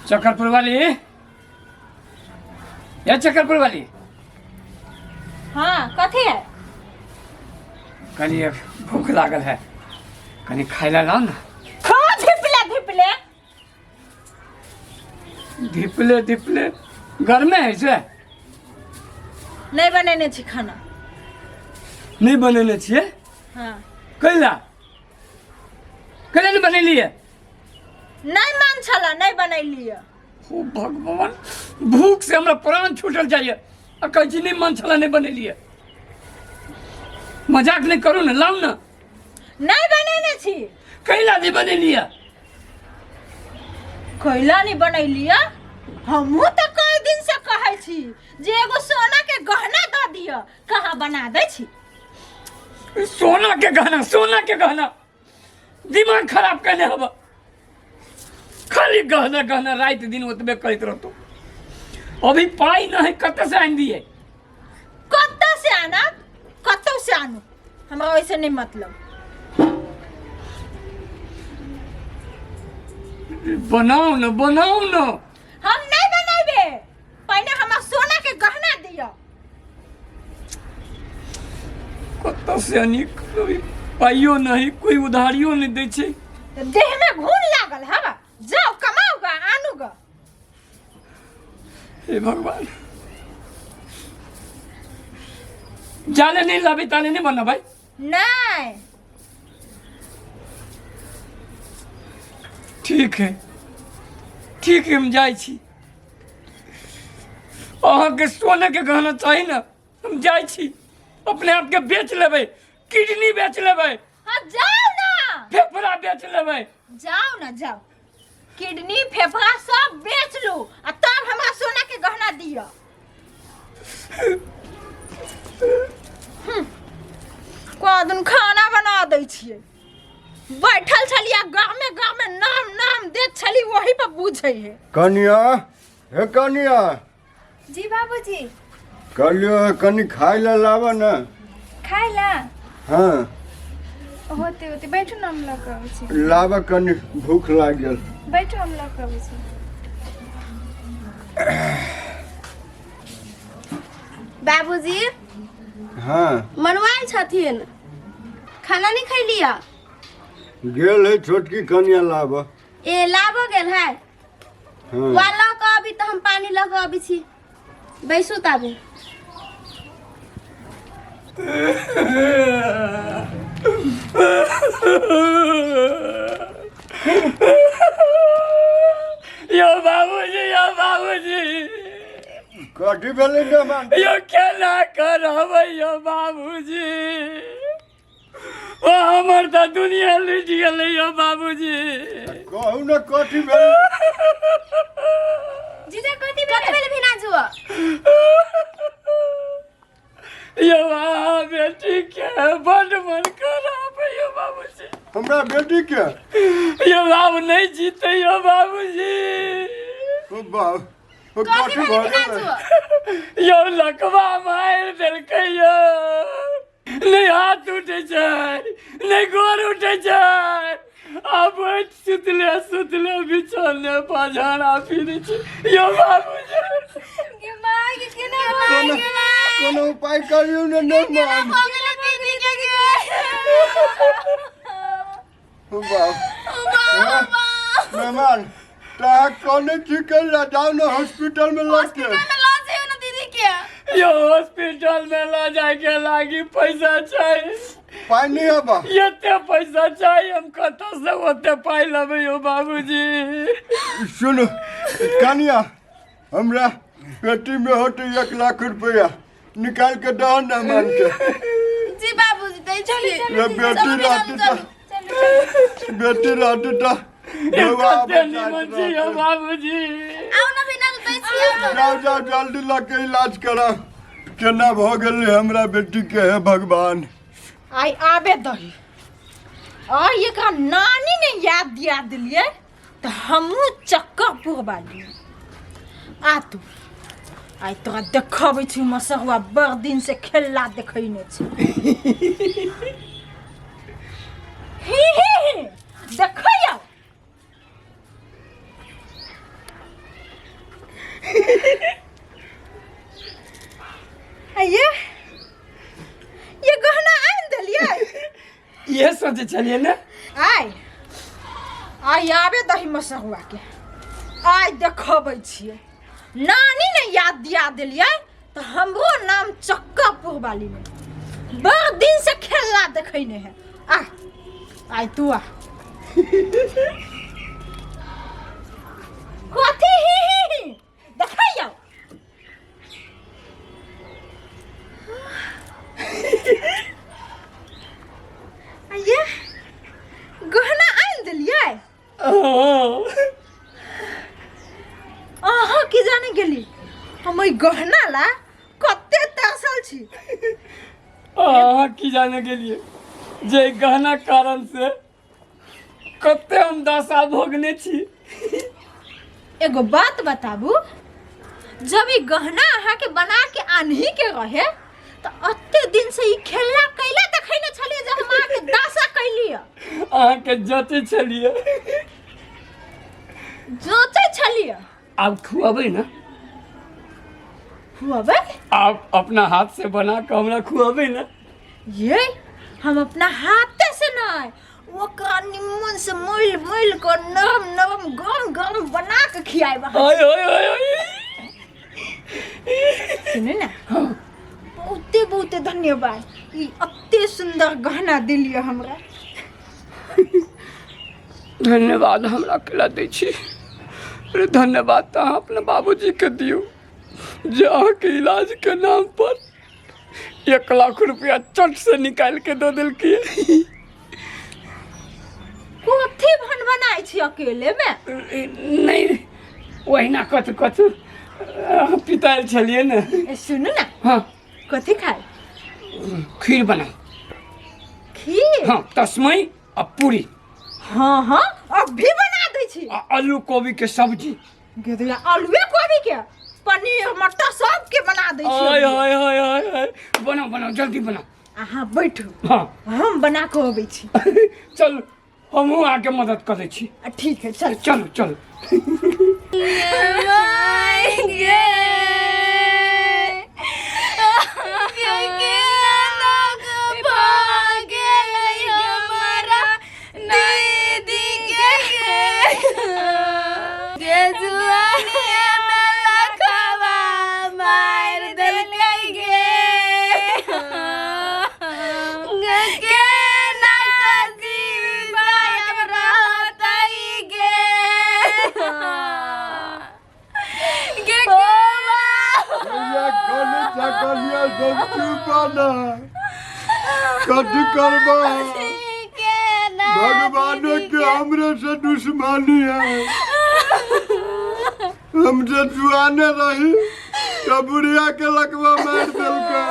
चक्करपुर वाली, या चक्करपुर वाली। हाँ, कथी है? कनी भूख लागल है, कनी खाय ला लाओ ना। खा धिपले धिपले। धिपले धिपले गर्मे है से। नहीं बनेने छी खाना। नहीं बनेने छियै? हाँ। कैला कैला नहीं बनेलियै? नहीं मन छला, नहीं बनेलियै। ओ भगवान, भूख से हमरा प्राण छूटल जाइए आ कहै छी नहि मन छला, नहि बनेलियै। मजाक नहि करू ने, लाउ ने। नहीं बनेने छी। कैला नहि बनेलियै? कैला नहीं बनेलियै? हमहूँ तऽ कई दिन से कहै छी जे एगो सोना के गहना दऽ दिअ, कहाँ बना दै छी। सोना के गहना, सोना के गहना, दिमाग खराब केने हब। खाली गहना गहना राति दिन ओतबे कहैत रहतो। अभी पाइ नहीं, कतऽ से आनि दिए? कतऽ से आना, कतौ से आनू, हमरा ओइसे नहीं मतलब। बनाउ ने, बनाउ ने। हम नहीं बनेबे, पहले हमरा सोना के गहना दिअ। कतऽ से आनी? कोई पाइयो नहीं, कोई उधारियो नहीं दै छै। तऽ देह में घून लागल हवा, जाओ कमाओ गा, आनू गा। हे भगवान, जाले नहीं लाबी ताले नहीं बना भाई। नहीं। ठीक है, ठीक है, हम जाइ छी। अहाँके सोने के गहना चाही ने? हम जाइ छी, अपने आपके बेच लेबै, किडनी बेच लेबै। हाँ, जाओ ना। फेफड़ा बेच लेबै। जाओ ना, जाओ, किडनी फेफड़ा सब बेच लू आ तब हमरा सोना के गहना दिअ। दिन खाना बना दै छियै, बैठल छलियै गामे गामे नाम नाम दैत छली, वही पर बुझै है। कनिया, हे कनिया। जी बाबूजी। कहलियो कनि खाय लए लाबऽ ने। खाय ला? हाँ। होते होते, बैठू ना, हम लऽ कऽ अबै छी। लाबऽ कनि, भूख लागि गेल। बैठू, हम लऽ कऽ अबै छी। बाबूजी। हाँ। मनवायल छथिन, खाना नहीं खैलिया? गेल है छोटकी कनिया लाबऽ। ए, लाबऽ गेल है? हाँ। वा लऽ कऽ अभी तऽ हम पानी लऽ कऽ अबै छी, बैसू ताबे। यो बाबूजी, यो बाबूजी। कथी भेलै मेहमान? यो केना करबै यो बाबूजी? ओ हमर तऽ दुनिया लुटि गेलै यो बाबूजी। कहू ने, कथी भेलै? जीजा, कथी भेल? कथी भेल भिना जुआ? यो अहाँ बेटी के बड मन खराब है यो बाबूजी। हमरा बेटी के? यो बाबू नहीं जीते यो बाबूजी। ओ बाप, ओ कथी कथी भेल भऽ भिना गेलै? जुआ? यो लकवा मारि देलकै यो, नहि हाथ उठै छै, नहि गोर उठै छै, आ बैठ सुतले सुतले बिछौने पझाड़ा फिरै छै यो बाबूजी। गे माय गे, केना कोनो कोनो उपाय करियौ ने, नहि मान। भऽ गेलै दीदी के गे? ओ बाप, मेहमान तहाँ कोने ठीक कर ला, जाओ ना हॉस्पिटल में लग के। हॉस्पिटल में लऽ जइयौ ने दीदी के। यो हॉस्पिटल में लऽ जाके लागी पैसा चाही। पाइ नहीं है बा? एते पैसा चाही, हम कतऽ से ओते पाइ लेबै यो बाबूजी? सुनो कनिया, हमरा पेटी में होते 1 लाख रुपया, निकाल के दहो ना मान के। जी बाबूजी, दै छी। ये बेटी रहती तो, बेटी रहती तो बउआ कते निमन छी यो बाबूजी। आउ ने बिना, दै छी, आउ ने। जाओ जाओ, जल्दी लऽ के इलाज करा। केना भऽ गेलै हमरा बेटी के, हे भगवान! आइ आबे दही आ एकरा नानी ने याद दिया दिलियै तऽ हमहूँ चक्कर पुरबा लियै। आ तू आइ तोरा देखबै छी मसरुआ, बड़ दिन से खेलला देखै नहि छी। ही ही ही, देखै आउ। ये ये गहना आनि देलियै। इहे सोचै छलियै ने। आइ आइ आबे दही मसहुआ के, आइ देखबै छियै। नानी ने याद दिया देलियै तऽ हमरो नाम चक्कापुर वाली ने। बड़ दिन से खेलला देखै ने है। आ आइ तू आ। कथी ही ही ही देखैयौ? ये गहना आनि देलियै। अहाँ की जाने गेली हम ओहि गहना ला कते तरसल छी। अहाँ की जाने गेलियै जे गहना कारण से कते हम दशा भोगने छी। एगो बात बताबू, जब ई गहना अहाँके बना के आनही के रहे तऽ अते दिन से ई खेलला कैला देखै ने छलियै जे हम अहाँके दशा कैलियै? अहाँके जते छलियै। जोचै छलियै। आब खुअबै ने? खुअबै? आप अपना हाथ से बना के हमरा खुअबै ने? ये हम अपना हाथे से नहीं, ओकरा निमन से मोल मोल के नरम नरम गरम गरम बना के खियाएब। ओए ओए ओए ओए। सुनू ने, बहुते बहुते धन्यवाद, ई अते सुंदर गहना दिलियै हमरा। धन्यवाद हमरा केला दै छी? अरे धन्यवाद तऽ अहाँ अपना बाबूजीके दियौ जे अहाँके इलाजके नाम पर 1 लाख रुपया चट से निकालि के दऽ देलकै। कथी भन बनाइ छी अकेले में? नहि, ओहिना कथु कथु। अहाँ पितायल छलियै ने। ए, सुनू ने। हँ। कथी खाय? खीर बनाउ। खीर? हँ, तस्मई आ पूरी। हाँ हाँ, अभी बना दै छी। आ आलू कोबी के सब्जी। गेदुआ आलुए कोबी के, पनीर मटर सब के बना दै छी। आय अभी। हाय हाय हाय हाय, बनाउ बनाउ, जल्दी बनाउ। अहाँ बैठू। हँ। हम बना के अबै छी। चल, हमहूँ आके मदद करै छी। आ, ठीक है, चल। चलू चलू। भैया कनी चकलिया सब चुपाना कथी करबा? भगवान के हमरे से दुश्मनी है। हम जे जुआने रही तो बुढ़िया के लकवा मार देलकै,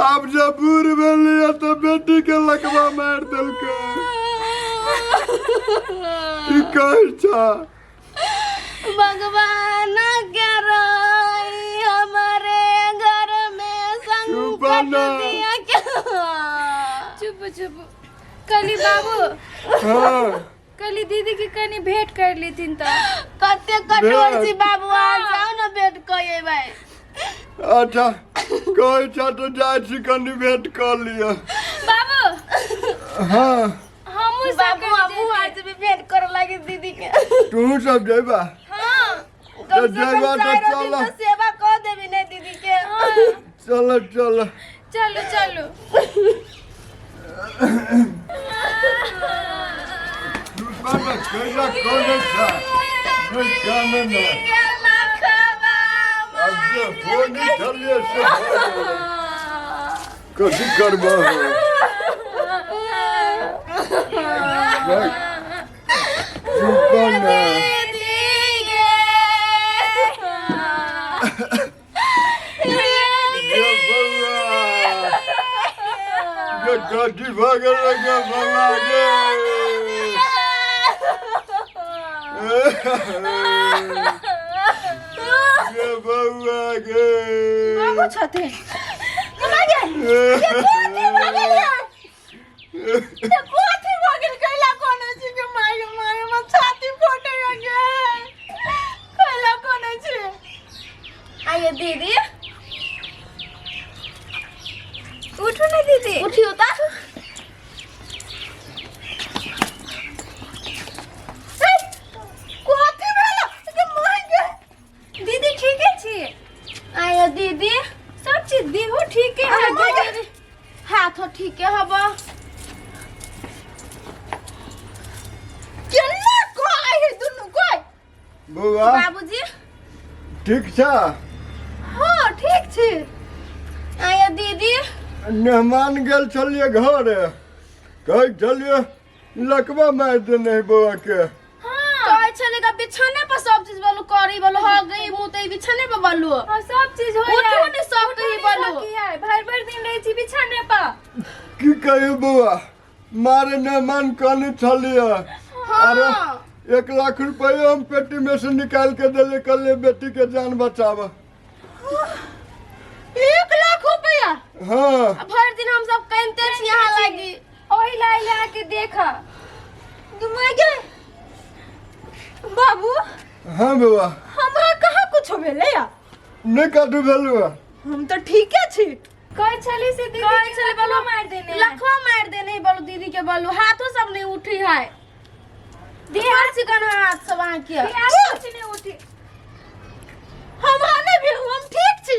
आब जब बूढ़ भेलियै तो बेटी के लकवा मार देलकै। की कहै छ? भगवान के रही हमारे घर में संकट चुप ना। दिया क्या? चुप चुप, कली बाबू। हाँ। कली दीदी के कनी भेंट कर लेथिन तऽ। कते कठोर भेंट। छी बाबू, अहाँ जाउ ने भेंट कऽ अयबै। अच्छा, कहै छ तऽ जाइ छी, कनि भेंट कऽ लिअ। बाबू। हाँ। हमहूँ सब बाबू कनी हमहूँ आज भी भेंट करे लागी दीदी के। तू सब जेबा? हाँ। तऽ कम से कम जेबा तऽ 4 दिन चल। तऽ सेवा कऽ देबी ने दीदी के? चल चल। चलू चलू। चुपा कैला करै छ? नहि काने ने। आब जे होनी छलियै से भऽ गेलै। कथी करबह? चुप ने। गे बौआ गे, कथी भऽ गेलै गे बौआ गे? गे बौआ गे। बाबू छथिन। मामा गे, ये कथी भऽ गेल ये? ये कथी भऽ गेल? कैला कोने छी के? माय माय, हमर छाती फटैया गे। कैला कोने छी? बौआ बाबूजी ठीक छ हाँ ठीक छी आया दीदी मेहमान गेल छलियै घर कहै छलियै लकवा मारि देने है बौआ के कहै छलै का बिछाने पर सब चीज बोलू करी बोलू हो गई मुँह तऽ बिछाने पर बोलू हाँ सब चीज हो उठू ने सब कही बोलू भर भर दिन रहै छी बिछाने पर की कहियो बौआ मारे मेहमान कहने छलियै अरे 1 लाख रुपया हम पेटी में से निकाल के देले कहलियै बेटी के जान बचाव 1 लाख रुपया हाँ भर दिन हम सब कनिते छी यहाँ लागी ओही ला ला के देखा गे बाबू हाँ बौआ हमरा कहाँ कुछ भेलै या नहि काटू भेल बौआ हम तऽ ठीके छी कहै छली से दीदी कहै के छलै लकवा बोलू मारि देने लखवा मारि देने बोलू दीदी के बोलू हाथो सब नहीं उठी है देह चिकन हाथ सब अहाँ के देह कुछ नहीं उठी हमरा नहि भेल हम ठीक छी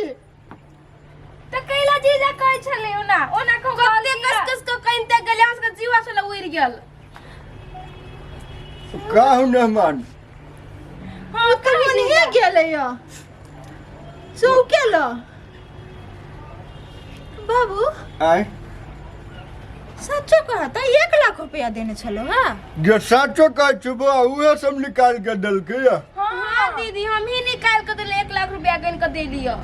तऽ कैला जीजा कहै छलै ओना ओना को कते कस कस के कनिते गेलै हम सबके जीवा छलै उड़ि गेल का हूँ मेहमान हाँ तऽ ओनहिए गेलै या चौके ल बाबू आय सच्चो कहता 1 लाख रुपया देने छलो हाँ जे साचो कहै छी बौआ उहे सब निकाल के देलकै या हाँ दीदी हम ही निकाल के देले 1 लाख रुपया गिन के दे लियो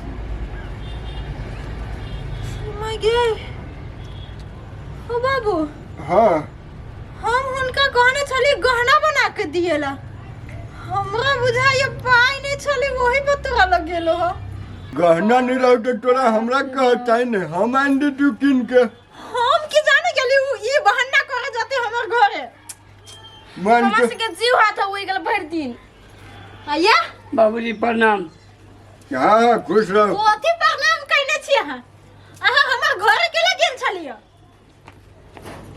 माय गे ओ बाबू हाँ हम हुनका कहने छली गहना बना के दिएला हमरा बुझाइए पाइ नहीं छले वही पर तोरा लग गेलो हो गहना नहीं रहो तो तोरा हमरा कहता नहीं हम आनि देतू कीन के हम की जाने गेली उ ई बहाना करे जाते हमर घरे मान हमरा के सबके जीव हाथ उड़ि गेल भरि दिन आया बाबूजी प्रणाम हाँ हाँ खुश रहो कथी प्रणाम कइने छी अहाँ अहाँ हमर घरे केला गेल छलियै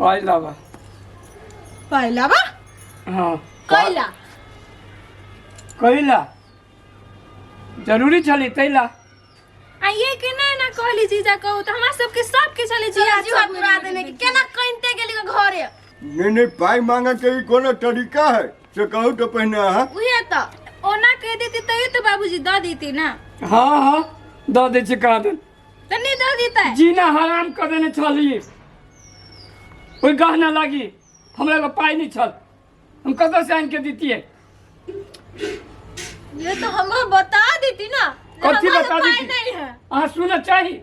पाइ लाबा पहिला बा हाँ कैला कैला जरूरी छलै तैला आ ये केना एना कहली जीजा कहू तऽ हमरा सबके सबके छलै जीवा जीजा जीवा पुरा देने के केना कनिते गेली घरे नहीं नहीं पाई मांगे के ई कोनो तरीका है से कहू तो पहिने अहाँ उहे तऽ ओना कहि देती तैयो तऽ बाबूजी दऽ देती ना हाँ हाँ दऽ दै छी कहाँ दन तऽ नहि दऽ देतै जीना हराम कऽ देने छली ओहि गहना लागी हमरा लग पाइ नहि छल हम कतऽसँ आनि के दितियै ये तो हमरा बता देती ना जे कथी हमरा बता पाइ देती? नहीं है अहाँ सुनऽ चाही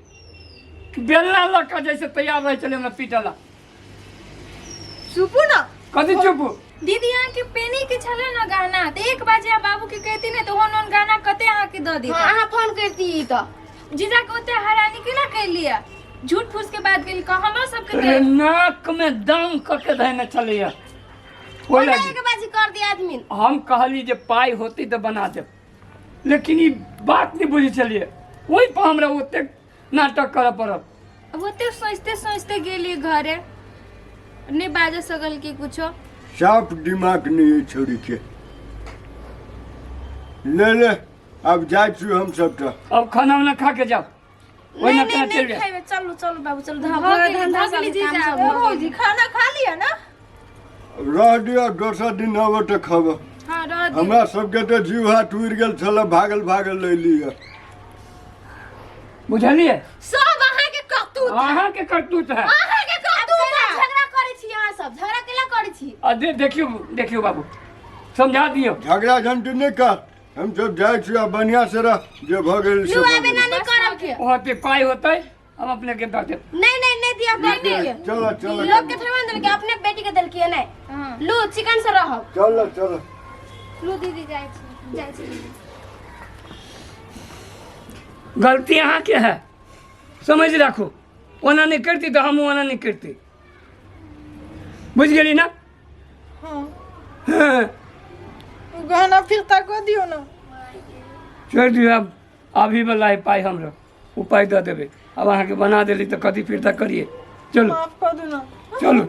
बेलना लऽ कऽ जैसे तैयार रहै छलै हमरा पीटऽ ला चुपू ना कथी चुप दीदी अहाँके पेनी के छलै ने गहना तऽ एक बाजे अहाँ बाबूके कहती ने तऽ ओहन ओहन गहना कते अहाँके दऽ हाँ देता अहाँ फोन करती तऽ जीजा के ओते हरानी केना कैलियै झूठ फूस के बात गेल कह हमरा सबके अरे नाक में दम कऽ के धैने छलैया ओहि ओना लागी एक बाजी कर दिया आदमी हम कहली जे पाइ होतै तऽ बना देब लेकिन ई बात नहि बुझै छलियै ओहि पर हमरा ओतेक नाटक करऽ पड़ल ओते सोचते सोचते गेलियै घरे नहि बाजऽ सकल कि कुछो साफ दिमाग नहीं है छोरी के ले ले अब जाइ छी हम सब तऽ अब खाना उना खा के जाओ ओहिना नहीं केना नहीं चलि नहीं जायब खेबै चलू चलू बाबू चलू भऽ गेलै, धंधा भऽ गेलै सब काम जीजा, सब ए भऽ गेल। भौजी खाना खा लिया ना रह दिअ दोसर दिन अबो तऽ खब हाँ रह दियौ। हमरा सबके तऽ जीव हाथ उड़ि गेल छल भागल भागल लऽ लिअ बुझलियै सब अहाँ के करतूत है। अहाँके करतूत है अहाँ के करतूत केना है। झगड़ा करै छी अहाँ सब झगड़ा केला करै छी आ देखियौ देखियौ बाबू समझा दियौ झगड़ा झंटी नहि कर हम सब जाइ छी आ बढ़िआँ से रह जे भऽ गेल से लू भऽ आबे गेल। ना नहीं करब के होते पाइ होतै हम अपने के दऽ देब नहीं नहीं नहीं दिया बेटी के चलो चलो लोग के थोड़े देलके अपने बेटी के देलके नहीं हाँ लू चिकन से रहब चलो चलो लू दीदी जाइ छी जाइ छी दीदी। गलती अहाँके है समझ राखू ओना नहि करती तऽ हमहूँ ओना नहि करती बुझि गेली ना हाँ हाँ गहना फिरता कऽ दियौ ने छोड़ि दियौ आब अभी वला है पाइ हमरो ओ पाइ दऽ देबै आब अहाँके बना देली तऽ कथी फिरता करियै चलू माफ कऽ दू ने चलू